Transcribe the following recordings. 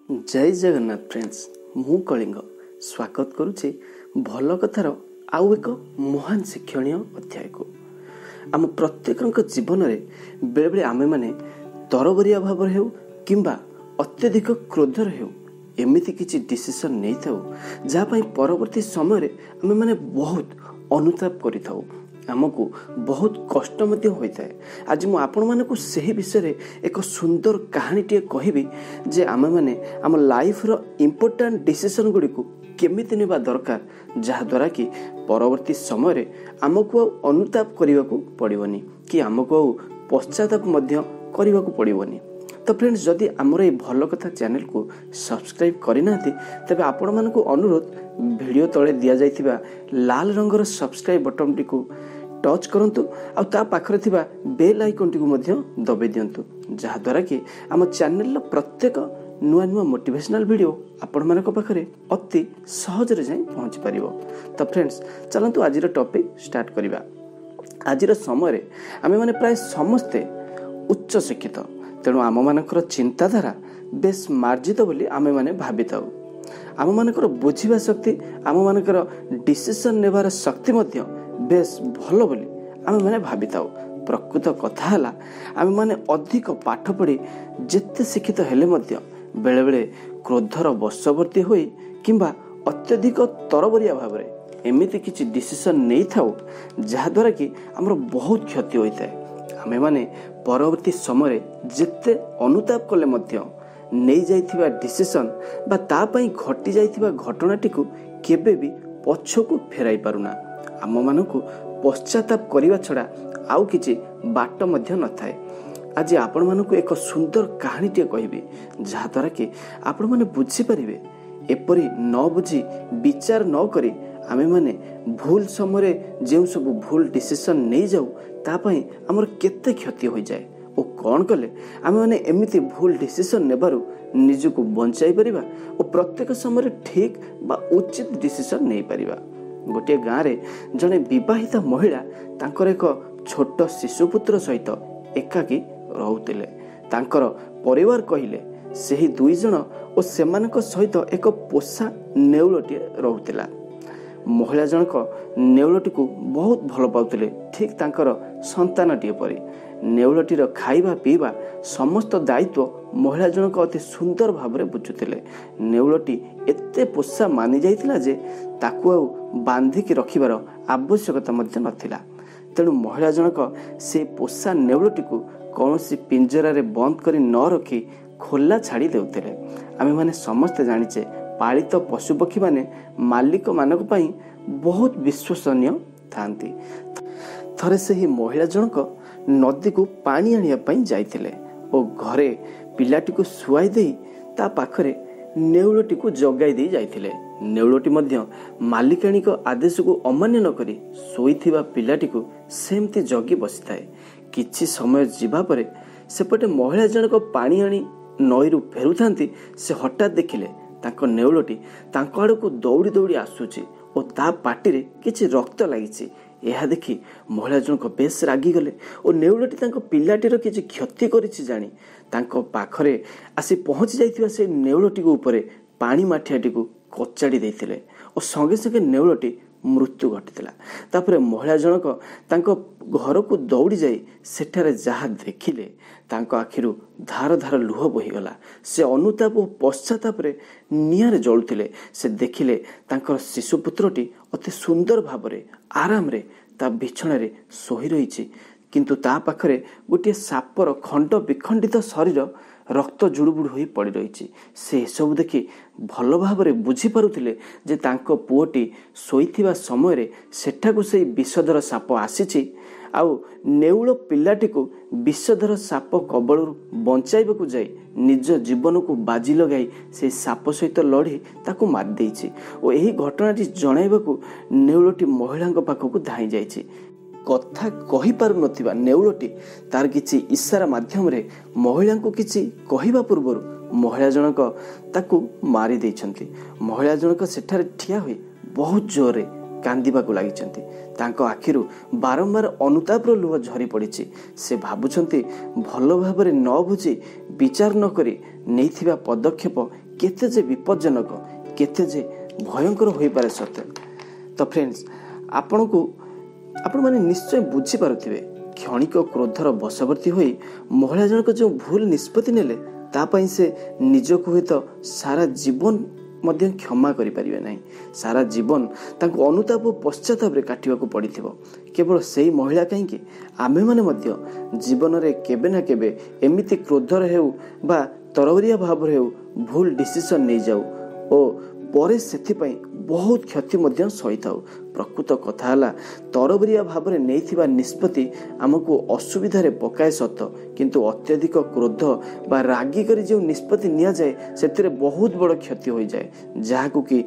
ଜୟ Jagannath friends, ମୁଁ କଳିଙ୍ଗ ସ୍ୱାଗତ କରୁଛି ଭଲ କଥାର ଆଉ ଏକ ମହାନ ଶିକ୍ଷଣୀୟ ଅଧ୍ୟାୟକୁ। ଆମ ପ୍ରତ୍ୟେକଙ୍କ ଜୀବନରେ ବେଳେବେଳେ ଆମେମାନେ ତରବରିଆ ଭାବରେ ହେଉ କିମ୍ବା ଅତ୍ୟଧିକ କ୍ରୋଧରେ ହେଉ, ଏମିତି କିଛି ଡିସିସନ୍ ନେଇଥାଉ ଯାହା ପାଇଁ ପରବର୍ତ୍ତୀ ସମୟରେ ଆମେମାନେ ବହୁତ ଅନୁତାପ କରିଥାଉ, ଆମକୁ ବହୁତ କଷ୍ଟ ମଧ୍ୟ ହୋଇଥାଏ। ଆଜି ମୁଁ ଆପଣମାନଙ୍କୁ ସେହି ବିଷୟରେ ଏକ ସୁନ୍ଦର କାହାଣୀଟିଏ କହିବି ଯେ ଆମେମାନେ ଆମ ଲାଇଫ୍ର ଇମ୍ପୋର୍ଟାଣ୍ଟ ଡିସିସନ୍ ଗୁଡ଼ିକୁ କେମିତି ନେବା ଦରକାର, ଯାହାଦ୍ୱାରା କି ପରବର୍ତ୍ତୀ ସମୟରେ ଆମକୁ ଆଉ ଅନୁତାପ କରିବାକୁ ପଡ଼ିବନି କି ଆମକୁ ଆଉ ପଶ୍ଚାତାପ ମଧ୍ୟ କରିବାକୁ ପଡ଼ିବନି। ତ ଫ୍ରେଣ୍ଡସ୍, ଯଦି ଆମର ଏଇ ଭଲ କଥା ଚ୍ୟାନେଲକୁ ସବସ୍କ୍ରାଇବ୍ କରିନାହାନ୍ତି, ତେବେ ଆପଣମାନଙ୍କୁ ଅନୁରୋଧ, ଭିଡ଼ିଓ ତଳେ ଦିଆଯାଇଥିବା ଲାଲ ରଙ୍ଗର ସବସ୍କ୍ରାଇବ୍ ବଟନ୍ଟିକୁ ଟଚ୍ କରନ୍ତୁ ଆଉ ତା ପାଖରେ ଥିବା ବେଲ୍ ଆଇକନ୍ଟିକୁ ମଧ୍ୟ ଦବାଇ ଦିଅନ୍ତୁ, ଯାହାଦ୍ୱାରା କି ଆମ ଚ୍ୟାନେଲର ପ୍ରତ୍ୟେକ ନୂଆ ନୂଆ ମୋଟିଭେସନାଲ୍ ଭିଡ଼ିଓ ଆପଣମାନଙ୍କ ପାଖରେ ଅତି ସହଜରେ ଯାଇ ପହଞ୍ଚି ପାରିବ। ତ ଫ୍ରେଣ୍ଡସ୍, ଚାଲନ୍ତୁ ଆଜିର ଟପିକ୍ ଷ୍ଟାର୍ଟ କରିବା। ଆଜିର ସମୟରେ ଆମେମାନେ ପ୍ରାୟ ସମସ୍ତେ ଉଚ୍ଚ ଶିକ୍ଷିତ, ତେଣୁ ଆମମାନଙ୍କର ଚିନ୍ତାଧାରା ବେଶ ମାର୍ଜିତ ବୋଲି ଆମେମାନେ ଭାବିଥାଉ। ଆମମାନଙ୍କର ବୁଝିବା ଶକ୍ତି, ଆମମାନଙ୍କର ଡିସିସନ୍ ନେବାର ଶକ୍ତି ମଧ୍ୟ ବେଶ ଭଲ ବୋଲି ଆମେମାନେ ଭାବିଥାଉ। ପ୍ରକୃତ କଥା ହେଲା, ଆମେମାନେ ଅଧିକ ପାଠ ପଢ଼ି ଯେତେ ଶିକ୍ଷିତ ହେଲେ ମଧ୍ୟ ବେଳେବେଳେ କ୍ରୋଧର ବଶବର୍ତ୍ତୀ ହୋଇ କିମ୍ବା ଅତ୍ୟଧିକ ତରବରିଆ ଭାବରେ ଏମିତି କିଛି ଡିସିସନ୍ ନେଇଥାଉ ଯାହାଦ୍ୱାରା କି ଆମର ବହୁତ କ୍ଷତି ହୋଇଥାଏ। ଆମେମାନେ ପରବର୍ତ୍ତୀ ସମୟରେ ଯେତେ ଅନୁତାପ କଲେ ମଧ୍ୟ ନେଇଯାଇଥିବା ଡିସିସନ୍ ବା ତା ପାଇଁ ଘଟିଯାଇଥିବା ଘଟଣାଟିକୁ କେବେ ବି ପଛକୁ ଫେରାଇ ପାରୁନା। ଆମମାନଙ୍କୁ ପଶ୍ଚାତାପ କରିବା ଛଡ଼ା ଆଉ କିଛି ବାଟ ମଧ୍ୟ ନଥାଏ। ଆଜି ଆପଣମାନଙ୍କୁ ଏକ ସୁନ୍ଦର କାହାଣୀଟିଏ କହିବି, ଯାହାଦ୍ୱାରା କି ଆପଣମାନେ ବୁଝିପାରିବେ ଏପରି ନ ବୁଝି ବିଚାର ନ କରି ଆମେମାନେ ଭୁଲ ସମୟରେ ଯେଉଁ ସବୁ ଭୁଲ ଡିସିସନ୍ ନେଇଯାଉ ତା ପାଇଁ ଆମର କେତେ କ୍ଷତି ହୋଇଯାଏ ଓ କ'ଣ କଲେ ଆମେମାନେ ଏମିତି ଭୁଲ ଡିସିସନ୍ ନେବାରୁ ନିଜକୁ ବଞ୍ଚାଇ ପାରିବା ଓ ପ୍ରତ୍ୟେକ ସମୟରେ ଠିକ୍ ବା ଉଚିତ ଡିସିସନ୍ ନେଇପାରିବା। ଗୋଟିଏ ଗାଁରେ ଜଣେ ବିବାହିତା ମହିଳା ତାଙ୍କର ଏକ ଛୋଟ ଶିଶୁପୁତ୍ର ସହିତ ଏକାକୀ ରହୁଥିଲେ। ତାଙ୍କର ପରିବାର କହିଲେ ସେହି ଦୁଇ ଜଣ ଓ ସେମାନଙ୍କ ସହିତ ଏକ ପୋଷା ନେଉଳଟିଏ ରହୁଥିଲା। ମହିଳା ଜଣକ ନେଉଳଟିକୁ ବହୁତ ଭଲ ପାଉଥିଲେ, ଠିକ୍ ତାଙ୍କର ସନ୍ତାନଟିଏ ପରି। ନେଉଳଟିର ଖାଇବା ପିଇବା ସମସ୍ତ ଦାୟିତ୍ୱ ମହିଳା ଜଣକ ଅତି ସୁନ୍ଦର ଭାବରେ ବୁଝୁଥିଲେ। ନେଉଳଟି ଏତେ ପୋଷା ମାନି ଯାଇଥିଲା ଯେ ତାକୁ ଆଉ ବାନ୍ଧିକି ରଖିବାର ଆବଶ୍ୟକତା ମଧ୍ୟ ନଥିଲା। ତେଣୁ ମହିଳା ଜଣକ ସେ ପୋଷା ନେଉଳଟିକୁ କୌଣସି ପିଞ୍ଜରାରେ ବନ୍ଦ କରି ନ ରଖି ଖୋଲା ଛାଡ଼ି ଦେଉଥିଲେ। ଆମେମାନେ ସମସ୍ତେ ଜାଣିଛେ ପାଳିତ ପଶୁପକ୍ଷୀମାନେ ମାଲିକମାନଙ୍କ ପାଇଁ ବହୁତ ବିଶ୍ୱସନୀୟ ଥାନ୍ତି। ଥରେ ସେହି ମହିଳା ଜଣକ ନଦୀକୁ ପାଣି ଆଣିବା ପାଇଁ ଯାଇଥିଲେ ଓ ଘରେ ପିଲାଟିକୁ ଶୁଆଇ ଦେଇ ତା ପାଖରେ ନେଉଳଟିକୁ ଜଗାଇ ଦେଇ ଯାଇଥିଲେ। ନେଉଳଟି ମଧ୍ୟ ମାଲିକାଣୀଙ୍କ ଆଦେଶକୁ ଅମାନ୍ୟ ନ କରି ଶୋଇଥିବା ପିଲାଟିକୁ ସେମିତି ଜଗି ବସିଥାଏ। କିଛି ସମୟ ଯିବା ପରେ ସେପଟେ ମହିଳା ଜଣକ ପାଣି ଆଣି ନଈରୁ ଫେରୁଥାନ୍ତି। ସେ ହଠାତ୍ ଦେଖିଲେ ତାଙ୍କ ନେଉଳଟି ତାଙ୍କ ଆଡ଼କୁ ଦୌଡ଼ି ଦୌଡ଼ି ଆସୁଛି ଓ ତା ପାଟିରେ କିଛି ରକ୍ତ ଲାଗିଛି। ଏହା ଦେଖି ମହିଳା ଜଣକ ବେଶ ରାଗିଗଲେ ଓ ନେଉଳଟି ତାଙ୍କ ପିଲାଟିର କିଛି କ୍ଷତି କରିଛି ଜାଣି ତାଙ୍କ ପାଖରେ ଆସି ପହଞ୍ଚି ଯାଇଥିବା ସେ ନେଉଳଟିକୁ ଉପରେ ପାଣି ମାଠିଆଟିକୁ କଚାଡ଼ି ଦେଇଥିଲେ ଓ ସଙ୍ଗେ ସଙ୍ଗେ ନେଉଳଟି ମୃତ୍ୟୁ ଘଟିଥିଲା। ତାପରେ ମହିଳା ଜଣକ ତାଙ୍କ ଘରକୁ ଦୌଡ଼ି ଯାଇ ସେଠାରେ ଯାହା ଦେଖିଲେ ତାଙ୍କ ଆଖିରୁ ଧାର ଧାର ଲୁହ ବୋହିଗଲା। ସେ ଅନୁତାପ ଓ ପଶ୍ଚାତାପରେ ନିଆଁରେ ଜଳୁଥିଲେ। ସେ ଦେଖିଲେ ତାଙ୍କର ଶିଶୁପୁତ୍ରଟି ଅତି ସୁନ୍ଦର ଭାବରେ ଆରାମରେ ତା ବିଛଣାରେ ଶୋଇ ରହିଛି, କିନ୍ତୁ ତା ପାଖରେ ଗୋଟିଏ ସାପର ଖଣ୍ଡ ବିଖଣ୍ଡିତ ଶରୀର ରକ୍ତ ଜୁଡ଼ୁବୁଡ଼ୁ ହୋଇ ପଡ଼ି ରହିଛି। ସେ ଏସବୁ ଦେଖି ଭଲ ଭାବରେ ବୁଝିପାରୁଥିଲେ ଯେ ତାଙ୍କ ପୁଅଟି ଶୋଇଥିବା ସମୟରେ ସେଠାକୁ ସେଇ ବିଷଧର ସାପ ଆସିଛି ଆଉ ନେଉଳ ପିଲାଟିକୁ ବିଷଧର ସାପ କବଳରୁ ବଞ୍ଚାଇବାକୁ ଯାଇ ନିଜ ଜୀବନକୁ ବାଜି ଲଗାଇ ସେଇ ସାପ ସହିତ ଲଢ଼ି ତାକୁ ମାରିଦେଇଛି ଓ ଏହି ଘଟଣାଟି ଜଣାଇବାକୁ ନେଉଳଟି ମହିଳାଙ୍କ ପାଖକୁ ଧାଇଁ ଯାଇଛି। କଥା କହିପାରୁନଥିବା ନେଉଳଟି ତାର କିଛି ଇସାରା ମାଧ୍ୟମରେ ମହିଳାଙ୍କୁ କିଛି କହିବା ପୂର୍ବରୁ ମହିଳା ଜଣକ ତାକୁ ମାରି ଦେଇଛନ୍ତି। ମହିଳା ଜଣକ ସେଠାରେ ଠିଆ ହୋଇ ବହୁତ ଜୋରରେ କାନ୍ଦିବାକୁ ଲାଗିଛନ୍ତି। ତାଙ୍କ ଆଖିରୁ ବାରମ୍ବାର ଅନୁତାପର ଲୁହ ଝରି ପଡ଼ିଛି। ସେ ଭାବୁଛନ୍ତି ଭଲ ଭାବରେ ନ ବୁଝି ବିଚାର ନ କରି ନେଇଥିବା ପଦକ୍ଷେପ କେତେ ଯେ ବିପଜ୍ଜନକ, କେତେ ଯେ ଭୟଙ୍କର ହୋଇପାରେ ସତେ। ତ ଫ୍ରେଣ୍ଡସ୍, ଆପଣମାନେ ନିଶ୍ଚୟ ବୁଝିପାରୁଥିବେ, କ୍ଷଣିକ କ୍ରୋଧର ବଶବର୍ତ୍ତୀ ହୋଇ ମହିଳା ଜଣକ ଯେଉଁ ଭୁଲ ନିଷ୍ପତ୍ତି ନେଲେ ତା ପାଇଁ ସେ ନିଜକୁ ହୁଏତ ସାରା ଜୀବନ ମଧ୍ୟ କ୍ଷମା କରିପାରିବେ ନାହିଁ। ସାରା ଜୀବନ ତାଙ୍କୁ ଅନୁତାପ ଓ ପଶ୍ଚାତାପରେ କାଟିବାକୁ ପଡ଼ିଥିବ। କେବଳ ସେଇ ମହିଳା କାହିଁକି, ଆମ୍ଭେମାନେ ମଧ୍ୟ ଜୀବନରେ କେବେ ନା କେବେ ଏମିତି କ୍ରୋଧରେ ହେଉ ବା ତରବରିଆ ଭାବରେ ହେଉ ଭୁଲ ଡିସିସନ୍ ନେଇଯାଉ ଓ ପରେ ସେଥିପାଇଁ ବହୁତ କ୍ଷତି ମଧ୍ୟ ସହିଥାଉ। ପ୍ରକୃତ କଥା ହେଲା, ତରବରିଆ ଭାବରେ ନେଇଥିବା ନିଷ୍ପତ୍ତି ଆମକୁ ଅସୁବିଧାରେ ପକାଏ ସତ, କିନ୍ତୁ ଅତ୍ୟଧିକ କ୍ରୋଧ ବା ରାଗି କରି ଯେଉଁ ନିଷ୍ପତ୍ତି ନିଆଯାଏ ସେଥିରେ ବହୁତ ବଡ଼ କ୍ଷତି ହୋଇଯାଏ, ଯାହାକୁ କି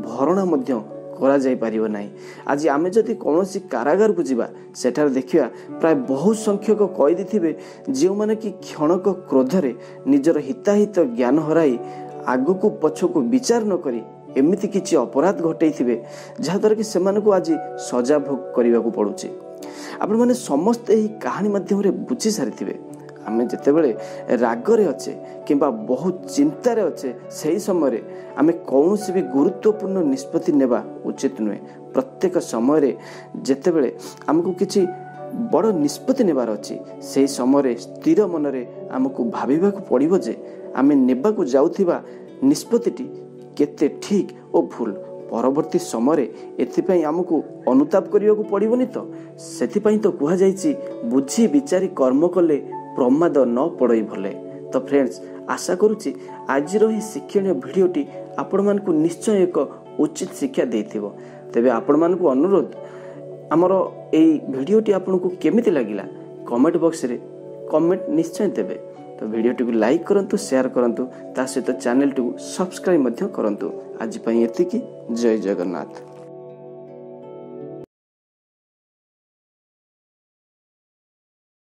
ଭରଣା ମଧ୍ୟ କରାଯାଇପାରିବ ନାହିଁ। ଆଜି ଆମେ ଯଦି କୌଣସି କାରାଗାରକୁ ଯିବା, ସେଠାରେ ଦେଖିବା ପ୍ରାୟ ବହୁ ସଂଖ୍ୟକ କଏଦୀ ଥିବେ ଯେଉଁମାନେ କି କ୍ଷଣକ କ୍ରୋଧରେ ନିଜର ହିତାହିତ ଜ୍ଞାନ ହରାଇ ଆଗକୁ ପଛକୁ ବିଚାର ନ କରି ଏମିତି କିଛି ଅପରାଧ ଘଟେଇଥିବେ ଯାହାଦ୍ୱାରା କି ସେମାନଙ୍କୁ ଆଜି ସଜା ଭୋଗ କରିବାକୁ ପଡ଼ୁଛି। ଆପଣମାନେ ସମସ୍ତେ ଏହି କାହାଣୀ ମାଧ୍ୟମରେ ବୁଝି ସାରିଥିବେ, ଆମେ ଯେତେବେଳେ ରାଗରେ ଅଛେ କିମ୍ବା ବହୁତ ଚିନ୍ତାରେ ଅଛେ, ସେହି ସମୟରେ ଆମେ କୌଣସି ବି ଗୁରୁତ୍ୱପୂର୍ଣ୍ଣ ନିଷ୍ପତ୍ତି ନେବା ଉଚିତ ନୁହେଁ। ପ୍ରତ୍ୟେକ ସମୟରେ ଯେତେବେଳେ ଆମକୁ କିଛି ବଡ଼ ନିଷ୍ପତ୍ତି ନେବାର ଅଛି, ସେହି ସମୟରେ ସ୍ଥିର ମନରେ ଆମକୁ ଭାବିବାକୁ ପଡ଼ିବ ଯେ ଆମେ ନେବାକୁ ଯାଉଥିବା ନିଷ୍ପତ୍ତିଟି କେତେ ଠିକ୍ ଓ ଭୁଲ। ପରବର୍ତ୍ତୀ ସମୟରେ ଏଥିପାଇଁ ଆମକୁ ଅନୁତାପ କରିବାକୁ ପଡ଼ିବନି ତ? ସେଥିପାଇଁ ତ କୁହାଯାଇଛି, ବୁଝି ବିଚାରି କର୍ମ କଲେ ପ୍ରମାଦ ନ ପଡ଼ଇ ଭଲେ। ତ ଫ୍ରେଣ୍ଡସ୍, ଆଶା କରୁଛି ଆଜିର ଏହି ଶିକ୍ଷଣୀୟ ଭିଡ଼ିଓଟି ଆପଣମାନଙ୍କୁ ନିଶ୍ଚୟ ଏକ ଉଚିତ ଶିକ୍ଷା ଦେଇଥିବ। ତେବେ ଆପଣମାନଙ୍କୁ ଅନୁରୋଧ, ଆମର ଏଇ ଭିଡ଼ିଓଟି ଆପଣଙ୍କୁ କେମିତି ଲାଗିଲା କମେଣ୍ଟ ବକ୍ସରେ କମେଣ୍ଟ ନିଶ୍ଚୟ ଦେବେ। ତ ଭିଡ଼ିଓଟିକୁ ଲାଇକ୍ କରନ୍ତୁ, ସେୟାର କରନ୍ତୁ, ତା ସହିତ ଚ୍ୟାନେଲଟିକୁ ସବସ୍କ୍ରାଇବ୍ ମଧ୍ୟ କରନ୍ତୁ। ଆଜି ପାଇଁ ଏତିକି। ଜୟ ଜଗନ୍ନାଥ।